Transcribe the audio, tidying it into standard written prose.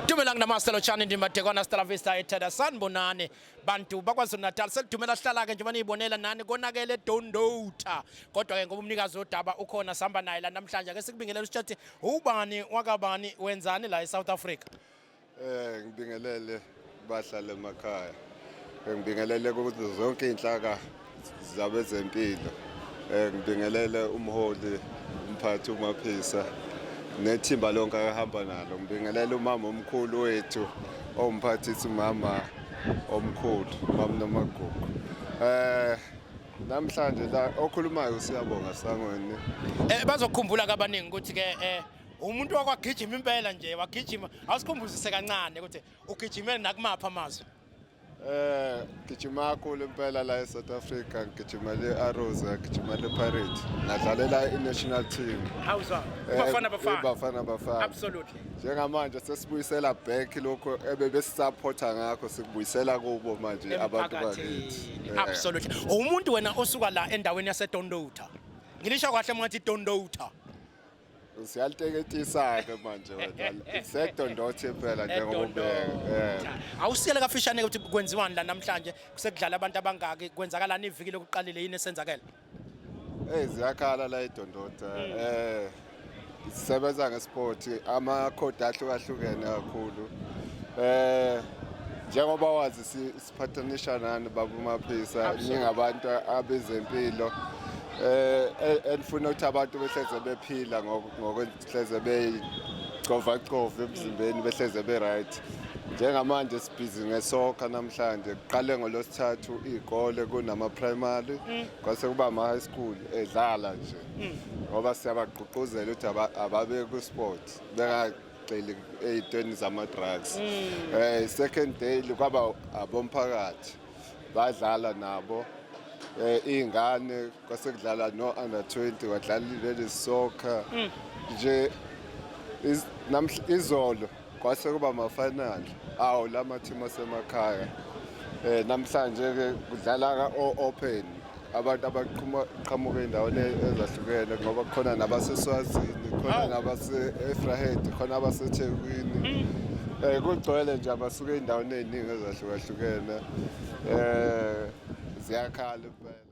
Dumelang namaste lotshani ndimadekwana Stella Vista etheda sanibonani bantu bakwaZulu Natal selidumela sihlala ke njengoba niyibonela nani konakele Dondota kodwa ke ngoba umnikazi wodaba ukhona sihamba naye la namhlanje ake sikubingelele usitshathi ubani wakabani wenzani la eSouth Africa. Ngibingelele bahlale emakhaya. Ngibingelele kuzo zonke inhlaka zabezempilo. Ngibingelele umholi umphathi uMaphisa nethimba lonke akahamba nalo. Ngibingelele umama omkhulu wethu owumphathisi umama omkhulu mama Nomagugu. Namhlanje la okhulumayo siyabonga Sangweni. Bazokukhumbula kabaningi ukuthi ke umuntu wakwagijima impela nje wagijima awusikhumbuzise kancane ukuthi ugijime nakumaphi amazwe. Gijima kakhulu impela la eSouth Africa, ngigijima le Arrows, ngigijima le Pirates. Ngadlalela i-national team. Hawuzwa Bafana Bafana. Bafana Bafana. Absolutely. Njengamanje sesibuyisela back lokho ebebesisupporta ngakho sikubuyisela kubo manje abantu bakithi. Absolutely. Umuntu wena osuka la endaweni yaseDondota. Ngilisho kahle manje Dondota. Siyaliteketisa-ke manje wena. Sedondothe phela njengoba ubeka. Awusiyele kafishane ukuthi kwenziwani la namhlanje kusekudlala abantu abangaki kwenzakalani iviki lokuqalile yini esenzakele? Hey ziyakhala la eDondotha. Sisebenza ngesport amakhodi ahlukahlukene kakhulu. Njengoba wazi siphathanisha nani baba uMaphisa ningabantu abezempilo elifuna ukuthi abantu behleze bephila ngokuhleze beyicova cova emzimbeni behleze be right. Njengamanje sibhizi ngesokha namhlanje kuqale ngolosithathu iy'kole kunama-primary kwase kuba ama-high school edlala nje ngoba siyabagqugquzela ukuthi ababe ku-sport bengagxili ey'ntweni zama-drugs. Second day kwaba abomphakathi badlala nabo iy'ngane kwase kudlala no-under 20 kwadlala leli soccer nje izolo kwase kuba ama-final awo la mathimu asemakhaya. Namhlanje ke kudlala o-open abantu abaqhamuka ey'ndaweni ezahlukene ngoba kukhona nabaseSwazini, khona nabase-Vryheid, khona abaseThekwini. Kugcwele nje abasuka ey'ndaweni ey'ningi ezahlukahlukene. Ziyakhala impela.